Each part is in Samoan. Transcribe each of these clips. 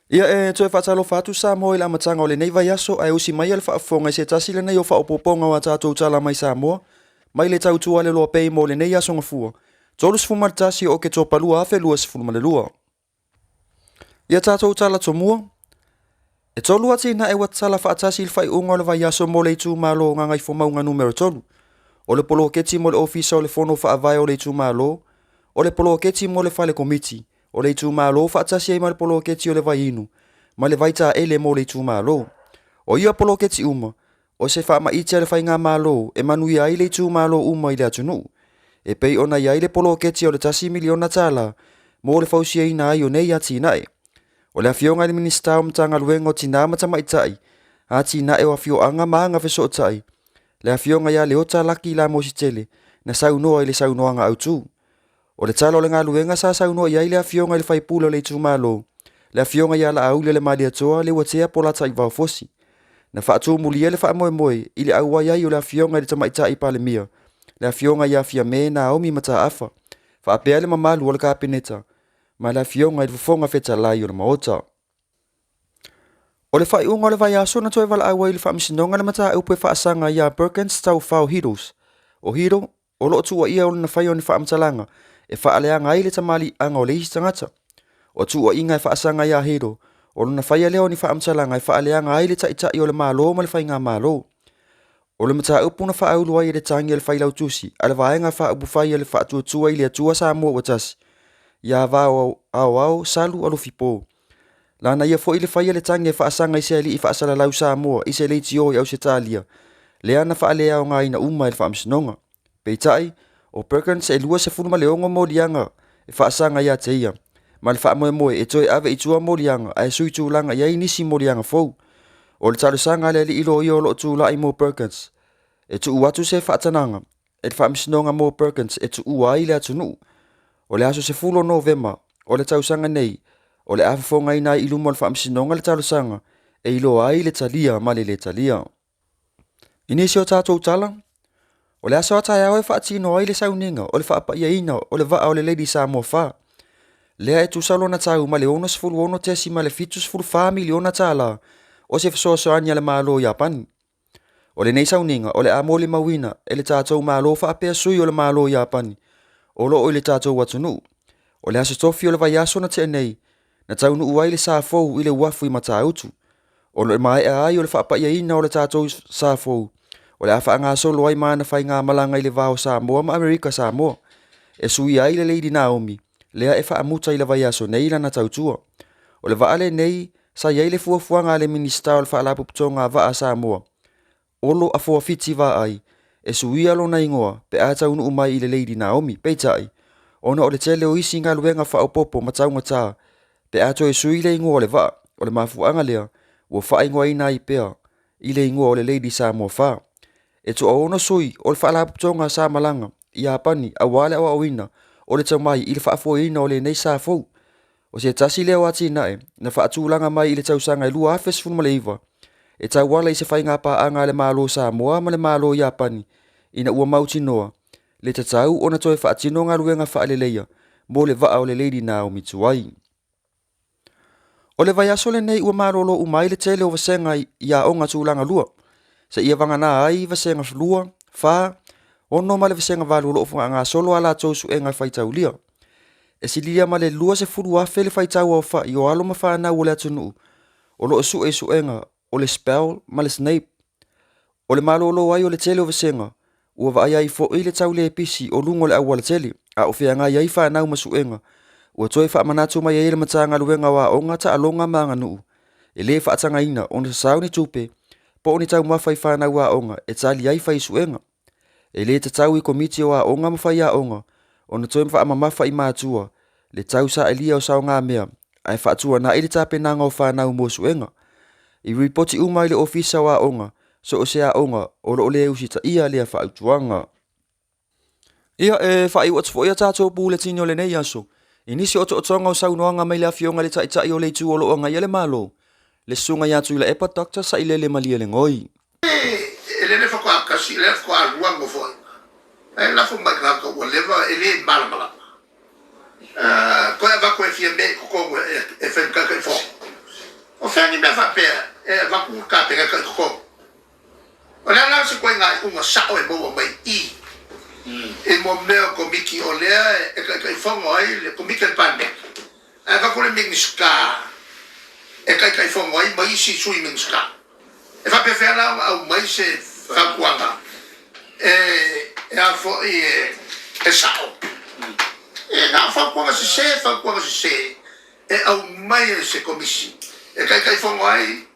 Ia e toe faatalofa atu Samoa i le amataga o lenei vaiaso ae usi maia le faafofoga i se tasi lenei o faaopoopoga o a tatou tala mai Samoa mai le tautua le loa pei mo lenei aso Gafua 31 o Oketopa 2022. Ia tatou tala tomua, e tolu atinae ua tatala faatasi i le faaiuga o le vaiaso mo le itumalo o Gagaifomauga Numera 3. O le poloketi mo le Ofisa o le Fono Faavae o le itumalo, o le poloketi mo le Fale Komiti o le itumalo faatasi ai ma le poloketi o le vaiinu ma le vaitaele mo le itumalo. O ia poloketi uma, o se faamaite a le faigamalo e manuia ai le itumalo uma i le atunuu. E pei ona i ai le poloketi o le $1 miliona mo le fausiaina ai o nei atinae. O le Afioga i le Minisita o Matagaluega o Tina ma Tamaitai, Atinae o Afioaga ma Agafesootai, le Afioga ia Leota Laki Lamositele, na saunoa i le saunoaga autu. O le tala o le galuega sa saunoa i ai le Afioga i le faipule o le itumalo, le Afioga ia Laauli Leuatea Polataivao Fosi. Na faatumulia le faamoemoe i le auai ai o le Afioga i le Tamaitai Palemia, le Afioga ia Fiame Naomi Mataafa, faapea le mamalu o le Kapeneta, ma le Afioga i le Fofoga Fetalai o le Maota. O le faaiuga o le vaiaso na toe valaau ai i le faamasinoga le mataupu e faasaga iā Perkins Taufao Hiddles. O Hiddle, o lo o tuuaia o lona faia o ni faamatalaga e faaleaga ai le tamaliiaga o le isi tagata. O tuuaiga e faasaga iā Hiddle, o lona faia lea o ni faamatalaga e faaleaga ai le taitai o le Malo ma le faigamalo. O le mataupu na faaulu ai e le tagi a le failautusi a le Vaega Faaupufai a le Faatuatua i le Atua Samoa Ua Tasi, iā Vao Aoao Salu Alofipo. Lana ia foi le faia le tagi e faasaga i se alii faasalalau Samoa i se leitio i Ausetalia, lea na faaleaogaina uma e le faamasinoga. Peitai, o Perkins e 26 moliaga e faasaga ia te ia, ma le faamoemoe e toe ave i tua moliaga ae sui tulaga i ai nisi moliaga fou. O le talosaga a le alii loia o lo o tulai mo Perkins, e tuu atu se faatanaga e le faamasinoga mo Perkins e tuua ai le atunuu. O le aso 10 o Novema o le tausaga nei, o le a fofogaina ai i luma o le faamasinoga le talosaga e iloa ai le talia ma le lē talia. I nisi o tatou tala, o le aso a taeao e faatino ai le sauniga o le faapaiaina o le vaa o le Lady Samoa 4, lea e tusa lona tau ma le $66.74 miliona tala o se fesoasoani a le Malo o Iapani. O lenei sauniga o le a molimauina e le tatou Malo faapea sui o le Malo o Iapani o lo o i le tatou atunuu. O le aso tofi o le vaiaso na tea nei, na taunuu ai le sa fou i le uafu i Matautu. O le maea ai o le faapaiaina o le tatou sa fou, o le a faagasolo ai ma ana faigamalaga i le va o Samoa ma Amerika Samoa, e suia ai le Lady Naomi, lea e faamuta i le vaiaso nei lana tautua. O le vaa lenei sa i ai le fuafuaga a le Minisita o le Faalapotopotoga a Vaa a Samoa, Olo Afoafiti Vaai, e suia lona igoa pe a taunuu mai i le Lady Naomi. Peitai, ona o le tele o isi galuega faaopoopo ma taugata pe a toe sui le igoa o le vaa, o le mafuaaga lea ua faaigoaina ai pea i le igoa o le Lady Samoa 4. E toaono sui o le Faalapotopotoga sa malaga i Iapani aua le aoaoina o le tomai i le faafoeina o lenei sa fou. O se tasi lea o atinae na faatulaga mai i le tausaga e 2019 e tauala i se faigapaaga a le Malo o Samoa ma le Malo o Iapani ina ua mautinoa le tatau ona toe faatino galuega faaleleia mo le vaa o le Lady Naomi Tuai. O le vaiaso lenei ua malolo uma ai le tele o vasega i aoga tulaga lua, seia vagana ai vasega 2, 4, 6 ma le vasega 8 o lo o faagasolo a latou suega faitaulia. E silia ma le 20,000 le faitau aofai o alo ma fanau o le atunuu o lo o sue i suega o le SPELL ma le SNAPE. O le malolo ai o le tele o vasega, ua vaaia ai foi le tau le pisi o luga o le aualatele a o feagai ai fanau ma suega, ua toe faamanatu mai ai le Matagaluega o Aoga, Taaloga ma Aganuu, e le faatagaina ona sasao ni tupe po o ni taumafa i fanau aoga e tali ai faisuega. E le tatau i Komiti o Aoga ma Faiaoga ona toe faamamafa i matua le tau saelia o saogamea ae faatuanai le tapenaga o fanau mo suega. I ripoti uma i le Ofisa o Aoga, so o se aoga o lo o le usitaia lea fautuaga. Ia, e faaiu atu foi a tatou puletini o lenei aso i nisi o otootoga o saunoaga mai le Afioga i le Taitai o le Itu o lo o agaia le Malo, le Susuga ia Tuilaepa Dr. Sailele Malielegaoi. E lele faatoa tasi, lea faatoa lua nofoaiga. Ae lafo mai i tagata ua leva e le malamalama. Toe avatu e fia mea i totonu e fai ma Taitaifono. Faapefea ni mea faapea e avatu le Kapeneta i totonu? O le a la se ituaiga iuga sao e maua mai i i mo mea o Komiti o lea e taitaifono ai le Komiti a le Palemene, ae avatu le Minisita e taitaifono ai ma isi Sui Minisita? E faapefea la ona aumai se fautuaga e a foi e sao? E na o fautuaga sese, fautuaga sese e aumai e se Komisi e taitaifono ai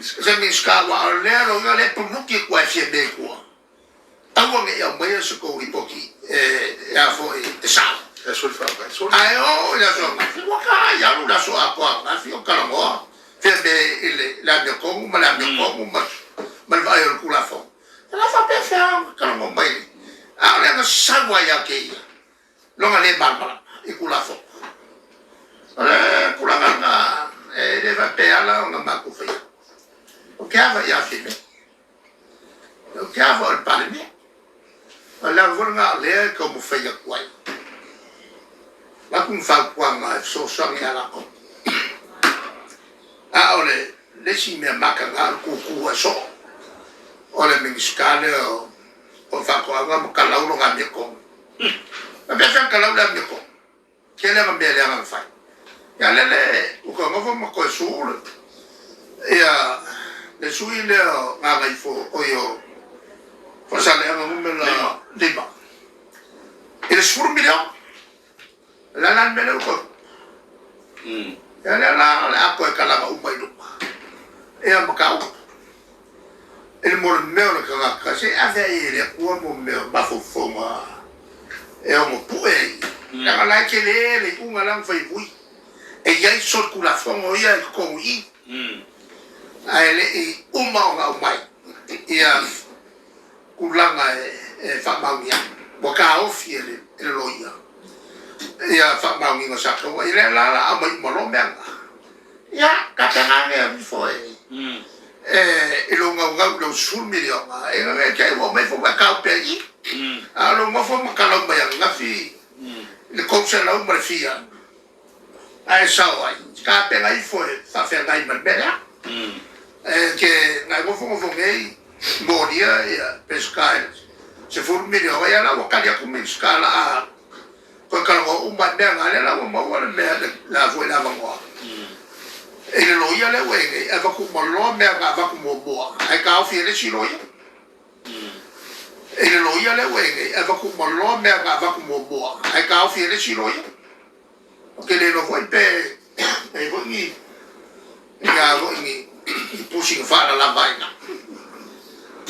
se Minisita, aua o lea loiga lea e puluki atu lava e Fiame i tua, aua ne i aumaia se tou lipoti e a foi e sao. Ae oo i le aso ananafi, ua ta alu le aso atoa ananafi o talanoa Fiame i le amiotonu ma le amiotonu ma le vaai o le Tulafono. O le a faapefea ona talanoa mai, a o le agasau lava ia te ia lona le malamalama i Tulafono. O le tulaga lena e le faapea ala ona matou faia. Ou te ava ia Fiame. Ou te ava o le Palemia. O le ala foi lena o lea e taumafai atu ai. Avatu ni fautuaga e fesoasoani ia latou. A o le isi mea mataga o le tutu ai soo o le Minisita lea o Faatoaga ma kalau lona amiotonu. E faapefea ona kalau le amiotonu? Tele ana mea leaga na fai. Ia lele ua toe nofo ma toe su le ia le sui lea o Gagaifo oi o Faasaleleaga numera 5 i le 10 miliona. O le a la le mea lea ua toe Ia lea la o le a toe kalaga uma i luma ia mataupu i le mea o le tagata se i ave ai e le Atua mo mea o mafaufauga e ono pue ai. Leaga la e tele le iuga la na fai e Vui. E i ai solitulafono ia i totonu i i, ae le i uma ona aumai ia tulaga e faamaonia ai. Ua taofi e le loia ia faamaoniga sa tatau ona i ai. Lea la o le a aumai uma loa mea na. Ia, tapena ane ifo e i lou naunau i lau 10 miliona, ina ne i te i ua aumai foi ua e taupea i i. A o lou nofo ma kalau mai ananafi i le 300 ma le fia, ae sao ai, tapena ifo e faafeagai ma le mea lea. E te na e nofonofo nei molia ia Peseta i le 10 miliona, ia la ua tali atu Minisita o le a Toe talanoa uma i mea na, lea la ua maua le mea la foi le avanoa i le loia lea ua i ai nei, e avatu uma loa mea na avatu muamua ae taofi e le isi loia. I le loia lea ua i ai nei, e avatu uma loa mea na avatu muamua ae taofi e le isi loia. Ou te le iloa foi pe i ai foi ni ni a foi ni pusi na faalalava ai na.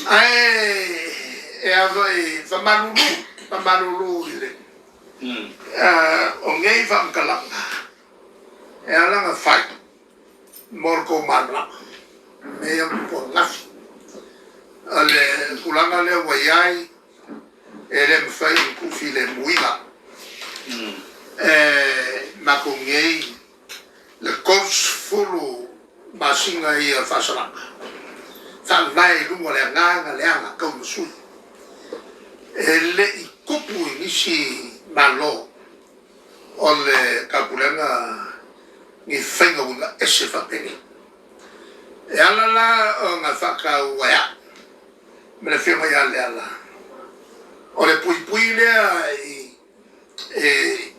Ae e a foi famalulu, famalulu i le o nei faamatalaga e ala ona fai mo le tou malamalama mea ia na tupu ananafi. O le tulaga lea ua i ai e le mafai ona tuufilemuina e matou nei le 30 masina ia o le faasalaga, faavae i luga o le agaga leaga taumasui. E le i tupu i nisi Malo o le Taupulega ni faiga uiga ese faapenei. E ala la ona faataua e au ma le Afioga ia Leala, o le puipui lea i e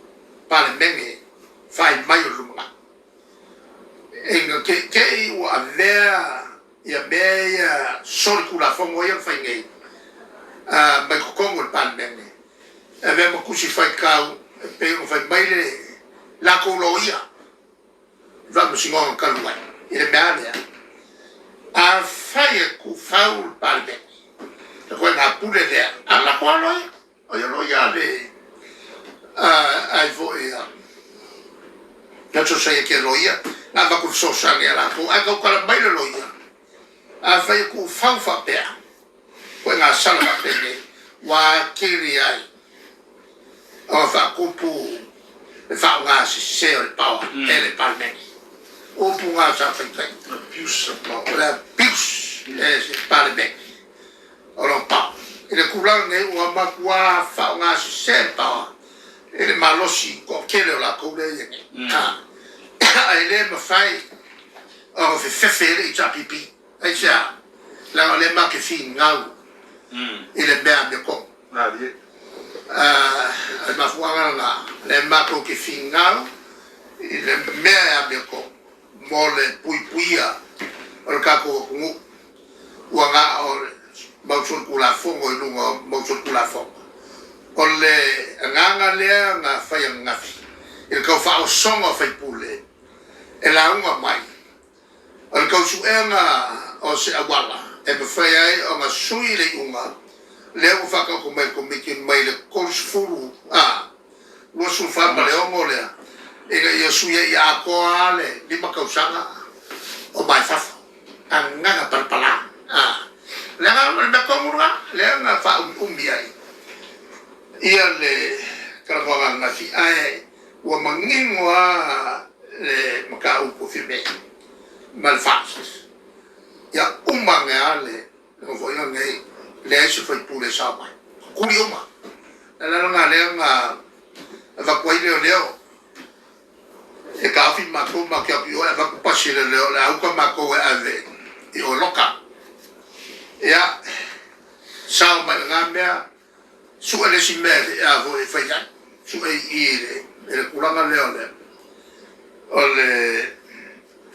Palemene fai mai o le lumanai. Ina te i ua avea ia mea ia solitulafono ia na fai nei mai totonu o le Palemene, e avea ma tusi faitau e pei ona fai mai le latou loia i Faamasinoga talu ai i le mea lea, afai e tuufau le Palemene, le koena pule lea a le latou lava loia. O ia loia a le ai foi a na Society a loia na avatu fesoasoani a latou ae tautala mai le loia afai e tuufau faapea koe sala faapenei ua atili ai ona faatupu le faaaoga sese o le power e le Palemene. Upu na sa faifai. Abuse of power. O le abuse e se Palemene o lona power. I le tulaga nei ua matua faaaoga sese le power i le malosi toatele o latou lea e i ai nei. Ae le mafai. Ona fefefe ai le HRPP. Aisea? Leaga o lea matou te finau i le mea amiotonu. O le mafuaaga lena, o lea matou te finau i le mea e amiotonu mo le puipuia o le tatou atunuu ua na o le mau solitulafono i luga o mau solitulafono. O le agaga lea na fai ananafi i le tau faaosoga o faipule e lauga mai, o le tau suega o se auala e mafai ai ona sui le iuga lea ua faataoto mai e le Komiti mai le 30 a 24 ma le 6 lea ina ia sui ai ia atoa lava le 5 tausaga o mai fafo. Agaga palapala. A. Leaga o le mea tonu lena lea na faaumiumi ai ia le talanoaga ananafi ae Ua manino lava le mataupu a Fiamē ma le FAST, ia uma ane lava le Nofoaiga lenei, leai se faipule e sao mai. Tuli uma. O le ala lena lea na avatu ai leoleo e taofi matou, matou te o atu i o e avatu pasi a leoleo o le a uta matou e ave i o e loka. Ia, sao mai lena mea. Sue le isi mea e a foi e fai ai, sue i i i le tulaga lea o le o le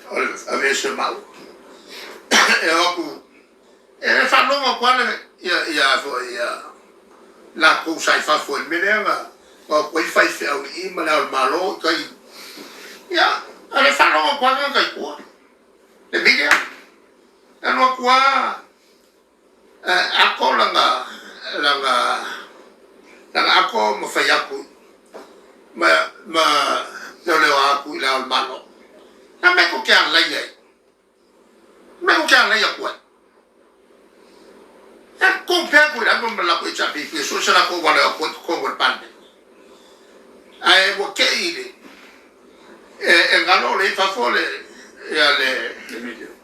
o le aveese o maua. E o atu e faalogo atu lava ia ia foi ia latou sa i fafo i le mea lea na o atu ai faifeau i i ma le Ao o le Malo i tai. Ia, o le faalogo atu lava tagata i tua, le media. E alu atu lava Ako lana lana lana ako ma fai atu ma ma leoleo atu i le Ao o le Malo. Na mea tou te alai ai? Mea tou te alai atu ai? E compare atu i le ava ma le latou HRPP e sue se latou wale atu ai i totonu o le Palemene. Ae ua tei i le e, e galo le i fafo le ia le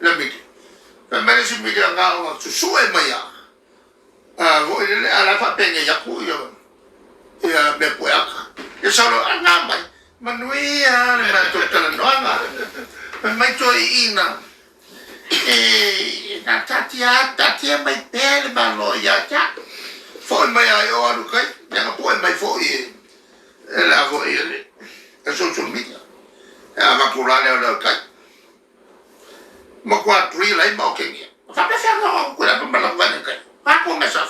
le media. Fai mai le isi media na ona susue mai a a foi lele a la faapenei atu ia ia mea pueaka. Ia sau loa a na mai manuia le matou talanoaga. Fai mai toeaiina e na taatia taatia mai pea le Malo ia te au. Foi mai lava i o alu i tai, ia na poe mai foi e e le a foi e le social media. E avatu la lea o lea o tai. Matua drill ai ma okegia. Faapefea na o ku la ma la vane kai. Pa ko me sa.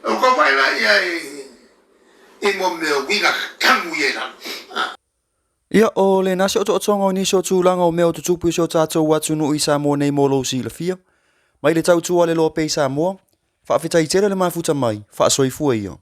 O ko vai la ia i i mo me uiga kamu ia la. Ia, o lena se otootoga o nisi o tulaga o mea o tutupu i si o tatou atunuu i Samoa nei mo lou silafia. Mai le tautua a le loa pea i Samoa, faafetai tele le mafuta mai, faasoifua ia.